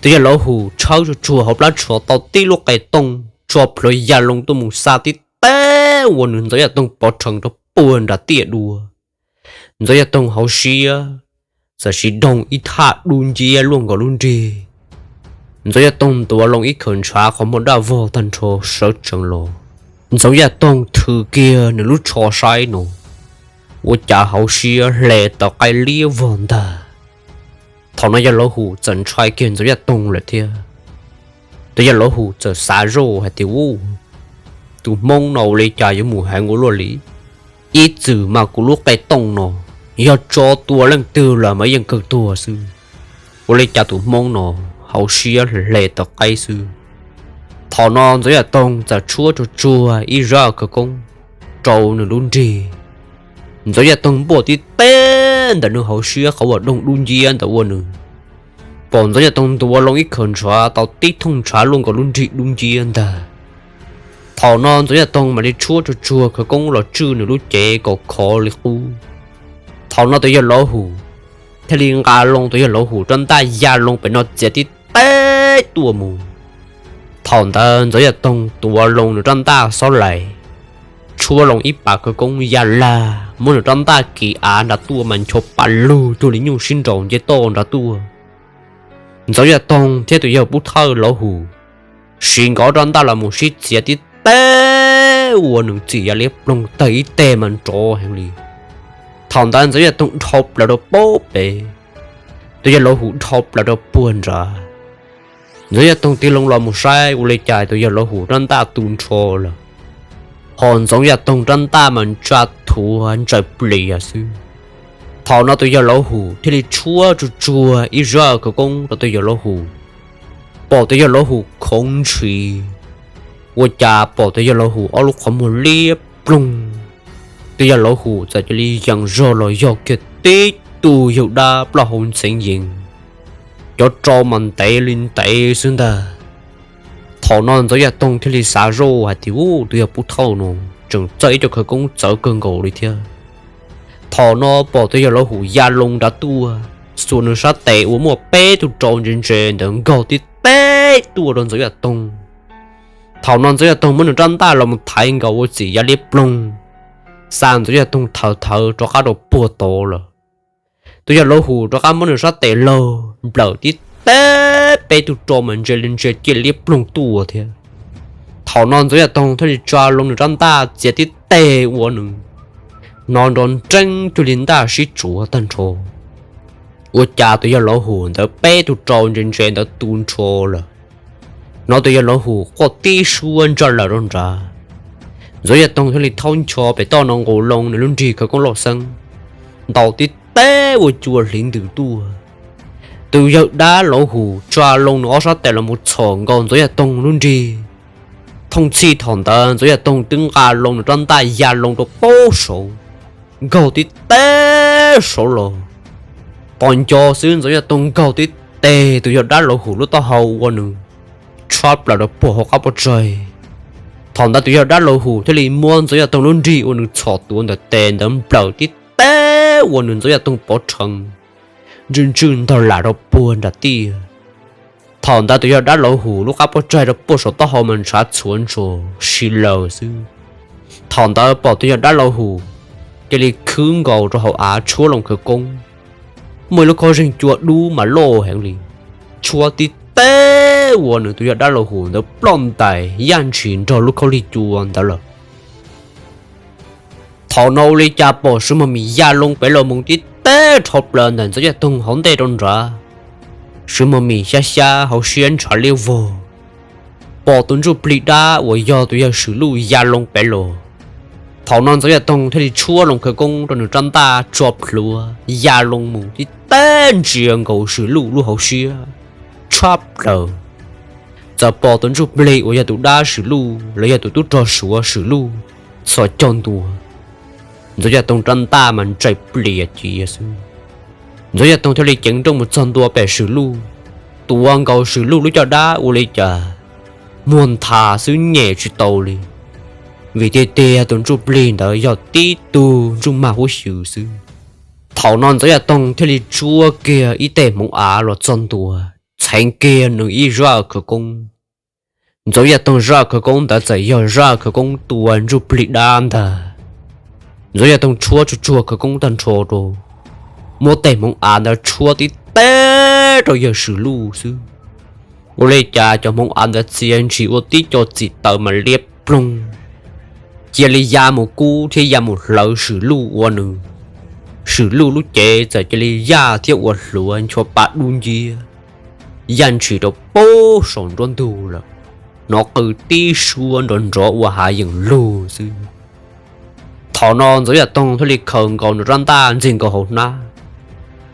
Tus yawg Lauv Hum tshawb tsuag tsuag hauv plab tsho tau tib lub qe tooj tso plhuav ya loo tuaj mus xa tib teb ua nws Ntxoov Yaj Toog pov rhees rau puag nram tiaj dua. Ntxoov Yaj Toog hauv siab txawm siv doog ib thaj dub nciab luaj nkaus lub nrig. Ntxoov Yaj Toog ntuav loo ib khawv ntshav qhov muag daj vog tag nrho sawv tsees los. Ntxoov Yaj Toog thwv kiag nws lub tsho saib no, ua cas hauv siab hle tawv qaib liab vog ntag. Thaum no yawg Lav Hum txawm ntshai kiag Ntxoov Yaj Toog lawm thiab. Tus yawg Lav Hum txawm xav zoj hais tias, Ub, tus Hmoob no ua li cas yuav mus heev ua luaj li? Ib txwm mas kuv lub qe tooj no yog tso tua leej twg los mas yeej kawg tuag xwb. Ua li cas tus Hmoob no hauv siab hle tawv qaib xwb? Thaum no Ntxoov Yaj Toog txawm tshuab tsuag tsuag ib zaj khawv koob rau nws lub nrig. Ntxoov Yaj Toog npuaj tib teg ntawm nws hauv siab qhov uas doog dub nciab ntawd ua nws. Pom Ntxoov Yaj Toog ntuav loo ib khawv ntshav tau tib thooj ntshav luaj nkaus lub nrig dub nciab ntag. Thaum no Ntxoov Yaj Toog mam li tshuab tsuag tsuag khawv koob los tswj nws lub cev kom khov li qub. Thaum no tus yawg Lav Hum thiaj li nqa loo tus yawg Lav Hum rab ntaj ya loo pem no txiav tib teg tuaj mus. Thaum ntawd Ntxoov Yaj Toog tuav loo nws rab ntaj xob lais, tshuab loo ib pas khawv koob ya lag muab nws rab ntaj kiv av nrad tuaj mas ncho pa lug cuag li nyuj sib nraus nce toj nrad tuaj. Ntxoov Yaj Toog thiab tus yawg Pub Thawj Lav Hum siv nkawd rab ntaj los mus sib txiav tib teg ua nws txim ya liab ploog tawg ib teg mas nrov heev li. Thaum ntawd Ntxoov Yaj Toog dhau plaws rau pem pem, tus yawg Lav Hum dhau plaws rau puag nrad. Ntxoov Yaj Toog tig loo los mus saib ua li cas tus yawg Lav Hum rab ntaj tu nrho lawm, ho Ntxoov Yaj Toog rab ntaj mas ntsa thuav ntsais plias xwb. Thaum no tus yawg Lav Hum thiaj li tshuab tsuag tsuag ib zaj khawv koob rau tus yawg Lav Hum. Pom tus yawg Lav Hum khoov ntshis, ua cas pom tus yawg Lav Hum ob lub qhov muag liab ploog. Tus yawg Lav Hum txawm cia li yees zog los yog kiag tib tug yawg dab plaub hau ntxeev yees, cov rau mas ntev li ntev xwb ntag. Thaum no Ntxoov Yaj Toog thiaj li xav zoj hais tias, Ub, tus yawg Pub Thawj no tseem txawj ib co khawv koob txawv kawg nkaus li thiab. Thaum no pom tus yawg Lav Hum ya loo nrad tuaj, xuas nws sab tes uas muaj peb tug rau ntse ntse ntawd nkaug tib teg tuaj rau Ntxoov Yaj Toog. Thaum no Ntxoov Yaj Toog muab nws rab ntaj los mus thaiv nkaus ua txim ya liab ploog, xa Ntxoov Yaj Toog thawv thawv rov qab rau puag tod lawm. Tus yawg Lav Hum rov qab muab nws sab tes laug nplawm tib teg, peb tug rau mas ntse li ntse ciaj liab ploog tuaj thiab. Thaum no Ntxoov Yaj Toog thiaj li tsa loo nws rab ntaj txiav tib teg ua nws hnov nrov nreeb cuag li ntaj sib tsuav tag nrho. Ua cas tus yawg Lav Hum ntawd peb tug rau ntse ntse ntawd tu nrho lawm. Hnov tus yawg Lav Hum quaj tib suab ntsaj lawm rau nrad. Ntxoov Yaj Toog thiaj li thaub ncho pem toj no nqus loo nws lub nrig khawv koob loj xeeb, ntaus tib teg ua cua hliv ntws tuaj. Tus yawg dab Lav Hum tsa loo nws ob sab tes los mus txhom nkaus Ntxoov Yaj Toog lub nrig. Thooj txhij thaum ntawd Ntxoov Yaj Toog twb nqa loo nws rab ntaj ya loo rau pem saud, nkaug tib teg saud los. Tos nco xwb Ntxoov Yaj Toog nkaug tib teg tus yawg dab Lav Hum lub taub hau ua nws tshab plaws rau puag hauv qab pob tsaig. Thaum ntawd tus yawg dab Lav Hum thiaj li muab Ntxoov Yaj Toog lub nrig uas nws txhom tuav ntawm tes ntawd nplawm tib teg ua nws Ntxoov Yaj Toog pov rhees, ntswj ntswj ntog lam rau puag nram tiaj. Thaum ntawd tus yawg dab Lav Hum lub qab pob tsaig rau puag saum taub hau mas ntshav txhuav ntsos si laws xwb. Thaum ntawd pom tus yawg dab Lav Hum cia li khwb nkaus rau hauv av tshuab loo khawv koob, muaj ib lub khob zeeg cua dub mas loj heev li, tshuab tib teg ua nws tus yawg dab Lav Hum ntawd ploj ntais yaj ntshis nrog lub khaub lig cua ntawd lawm. Thaum no ua li cas pom Swv Mos Mis ya loo pem los mus tib teg dhau plaws ntawm Ntxoov Yaj Toog hauv ntej rau nrad. Swv Mos Mis xyab xyab hauv siab ntshav liab vog, pom tus ntsuj plig dab uas yog tus yawg Swm Luj ya loo pem los. Thaum no Ntxoov Yaj Toog thiaj li tshuab loo khawv koob rau nws rab ntaj tso plhuav ya loo mus tib teg ntsia nkaus Swm Luj lub hauv siab tshab plaws. Txawm pom tus ntsuj plig uas yog tus dab Swm Luj los yog tus tub rog Suav Swm Luj txhos caug ntua, Ntxoov Yaj Toog rab ntaj mas ntsais plias cia xwb. Ntxoov Yaj Toog thiaj li ceev nrooj mus txog ntua pem Swm Luj, tuav nkaus Swm Luj lub caj dab ua li cas muag nthav xwb nyem tsis tau li, vim tiag tiag tus ntsuj plig ntawd yog tib tug ntsuj mag huab xyw xwb. Thaum no Ntxoov Yaj Toog thiaj li tsuab kiag ib teg hmoov av los txog ntua, txheev kiag nws ib zaj khawv koob. Ntxoov Yaj Toog zaj khawv koob ntawd txawm yog zaj khawv koob tua ntsuj plig dab ntag. Ntxoov Yaj Toog tshuab tsuag tsuag khawv koob tag nrho rau, muab tej hmoov av ntawd tshuab tib teb rau yawg Swm Luj xwb. Ua li cas cov hmoov av ntawd txia ntshis ua tib co txim taws mas liab ploog, cia li ya mus kub thiab ya mus hlawv Swm Luj ua nws. Swm Luj lub cev txawm cia li yaj thiab ua hluav nchua pa dub nciab, yaj ntshis rau pub saum nruab ntug lawm, hnov qw tib suab nrov nrov ua hav yeem lug xwb. Thaum no Ntxoov Yaj Toog thiaj li khaws nkaus nws rab ntaj ntxig nkaus hauv hnab,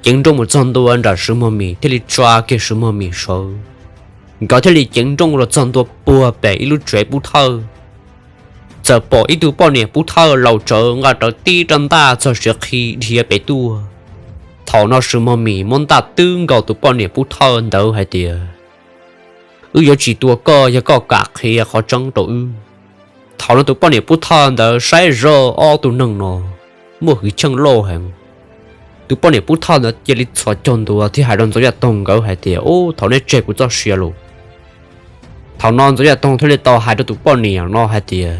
ceev nrooj mus txog ntua nram Swv Mog Mis thiaj li tsa kiag Swv Mog Mis sawv. Nkawd thiaj li ceev nrooj los txog ntua puag pem ib lub tsev pub thawj, txawm pom ib tug poj niam pub thawj laus tsawv nqa rawv tib rab ntaj txog siav qhi dhia pem tuaj. Thaum no Swv Mog Mis muab ntaj twb nkaus tus poj niam pub thawj ntawd hais tias, wb yuav tsis tua koj yog koj kam qhia qhov tseeb rau wb. Thaum no tus poj niam pub thawj ntawd saib zoj ob tug neeg no muaj hwj chim loj heev. Tus poj niam pub thawj ntawd cia li txhos caug ntua thiab hais rau Ntxoov Yaj Toog nkawd hais tias, ub, thaum nej tseg kuv txoj sia los. Thaum no Ntxoov Yaj Toog thiaj li tau hais rau tus poj niam no hais tias,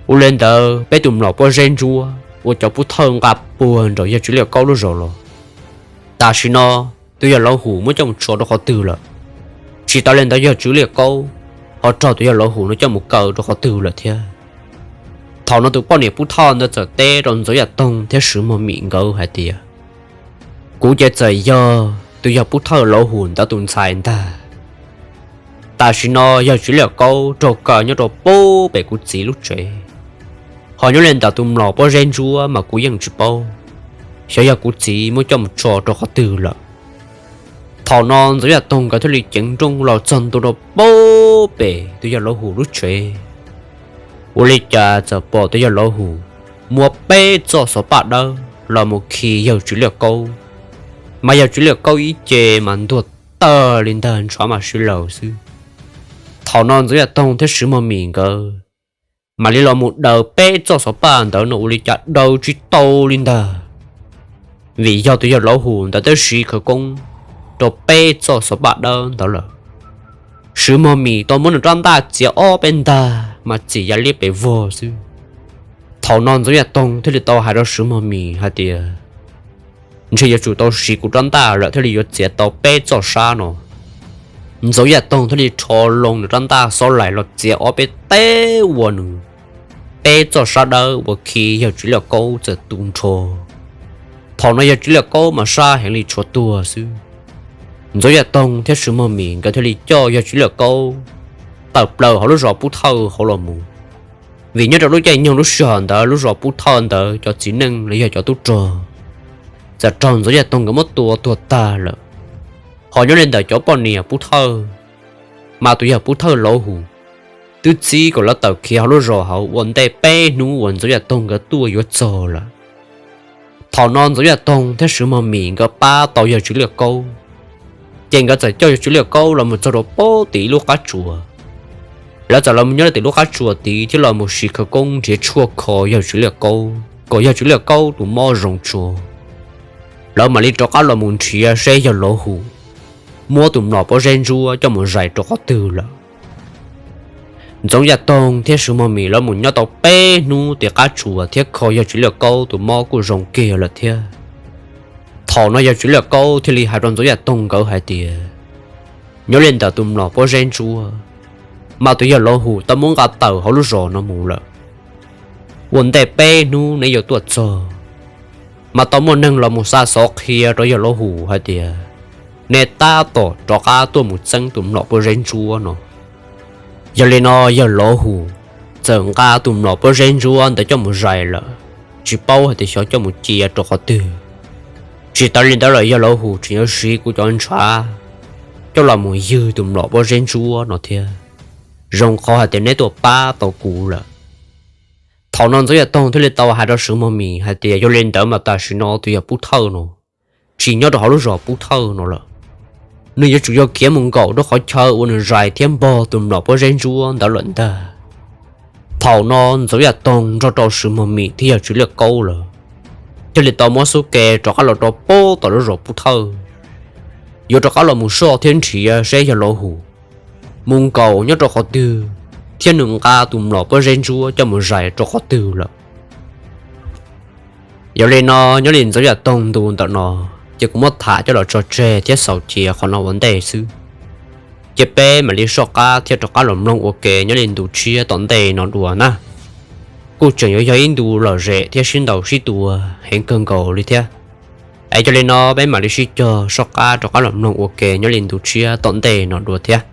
ua li ntawd peb tus mlom pob zeb ntsuab uas cov pub thawj nqa puag nram yawg Tswv Liaj Kaub lub zos los, tam sim no tus yawg Lauv Hum muab coj mus tso rau qhov twg lawm? Tsis tas li ntawd yawg Tswv Liaj Kaub ho raug tus yawg Lauv Hum no coj mus kaw rau qhov twg lawm thiab? Thaum no tus poj niam pub thawj ntawd txawm teb rau Ntxoov Yaj Toog thiab Swv Mog Mis nkawd hais tias, kuv ces txawm yog tus yawg pub thawj Lauv Hum ntawd tus ntxhais ntag. Tam sim no yawg Tswv Liaj Kaub raug kaw nyob rau pub pem kuv txiv lub tsev, ho nyob li ntawm tus mlom pob zeb ntsuab mas kuv yeej tsis paub, xyov yog kuv txiv muab coj mus tso rau qhov twg lawm. Thaum no Ntxoov Yaj Toog nkawd thiaj li ceev nrooj los txog ntua rau pub pem tus yawg Lauv Hum lub tsev. Ua li cas txawm pom tus yawg Lauv Hum muab peb txoj xov paj dawb los mus khi yawg Tswv Liaj Kaub, mas yawg Tswv Liaj Kaub ib ce mas ntuag tawg li ntag, ntshav mas sib laws xwb. Thaum no Ntxoov Yaj Toog thiab Swv Mog Mis nkawd mam li los mus daws peb txoj xov paj ntawd no ua li cas daws tsis tau li ntag, vim yog tus yawg Lauv Hum ntawd twb siv khawv koob rau peb txoj xov paj dawb ntawd lawm. Swv Mog Mis tau muab nws rab ntaj txiav ob peb ntag mas txim ya liab pes vog xwb. Thaum no Ntxoov Yaj Toog thiaj li tau hais rau Swv Mog Mis hais tias, ntshe yuav tsum tau siv kuv rab ntaj lawm thiaj li yuav txiav tau peb txoj sab no. Ntxoov Yaj Toog thiaj li rho loo nws rab ntaj xob laim los txiav ob peb teb ua nws peb txoj sab dawb uas khi yawg Tswv Liaj Kaub txawm tu nrho. Thaum no yawg Tswv Liaj Kaub mas sab heev li tshuav tuag xwb. Ntxoov Yaj Toog thiab Swv Mog Mis nkawd thiaj li coj yawg Tswv Liaj Kaub tawm plaws hauv lub zos pub thawj hauv los mus, vim nyob rau lub caij nyoog lub sij hawm ntawd lub zos pub thawj ntawd cov txiv neej los yog cov tub rog txawm raug Ntxoov Yaj Toog nkawd muab tua tuag tag lawm. Ho nyob li ntawm cov poj niam pub thawj, mas tus yawg pub thawj Lauv Hum twb txib kom lawv tawm khiav hauv lub zos hauv ua ntej peb hnub uas Ntxoov Yaj Toog nkawd tuaj yuav txog lawm. Thaum no Ntxoov Yaj Toog thiab Swv Mog Mis nkawd pab tau yawg Tswv Liaj Kaub, ces nkawd txawm coj yawg Tswv Liaj Kaub los mus txog rau pem tim ib lub qab tsuas. Lawv txawm los mus nyob rau tim lub qab tsuas tid thiab los mus siv khawv koob nrhiav tshuaj kho yawg Tswv Liaj Kaub kom yawg Tswv Liaj Kaub tus mob zoo tso. Lawv mam li rov qab los mus nrhiav seb yawg Lauv Hum muab tus mlom pob zeb ntsuab coj mus zais rau qhov twg lawm. Ntxoov Yaj Toog thiab Swv Mog Mis lawv mus nyob tau peb hnub tim qab tsuas thiab kho yawg Tswv Liaj Kaub tus mob kuj zoo kiag lawm thiab. Thaum no yawg Tswv Liaj Kaub thiaj li hais rau Ntxoov Yaj Toog nkawd hais tias, nyob li ntawm tus mlom pob zeb ntsuab, mas tus yawg Lauv Hum tau muab nqa tawm hauv lub zos no mus lawm. Ua ntej peb hnub neb yuav tuaj txog, mas tau muaj neeg los mus xa xov qhia rau yawg Lauv Hum hais tias, nej tab tom rov qab tuaj mus txeeb tus mlom pob zeb ntsuab no. Yog li no yawg Lauv Hum txawm nqa tus mlom pob zeb ntsuab ntawd coj mus zais lawm, tsis paub hais tias xyov coj mus cia rau qhov twg. Tsis tas li ntawd los yawg Lauv Hum tseem yuav siv kuv cov ntshav coj los mus ywg tus mlom pob zeb ntsuab no thiab. Zoo qhov hais tias neb tuaj pab tau kuv lawm. Thaum no Ntxoov Yaj Toog thiaj li tau hais rau Swv Mog Mis hais tias, yog li ntawd mas tam sim no tus yawg pub thawj no tsis nyob rau hauv lub zos pub thawj no lawm. Nws yuav tsum yog khiav mus nkaum rau qhov chaw uas nws zais thiab npog tus mlom pob zeb ntsuab ntawd lawm ntag. Thaum no Ntxoov Yaj Toog nrog rau Swv Mog Mis thiab yawg Tswv Liaj Kaub lawm thiaj li tau muab xub ke rov qab los rau pem tom lub zos pub thawj, yuav rov qab los mus soj thiab nrhiav seb yawg Lauv Hum mus nkaum nyob rau qhov twg thiab nws nqa tus mlom pob zeb ntsuab coj mus zais rau qhov twg lawm. Yog li no, nyob li ntxov yam toog ntu ntawm no, ces kuv muab tham coj los tso tseg thiab xaus cia qhov no ua ntej xwb. Ces peb mam li soj qab thiab rov qab los mloog ua ke nyob li ntu tshiab tom ntej no dua na. Kuj tseem yuav yog ib ntu lom zem thiab sib ntaus sib tua heev kawg nkaus li thiab. Es yog li no peb mam li sib cog soj qab rov qab los mloog ua ke nyob li ntu tshiab tom ntej no dua thiab.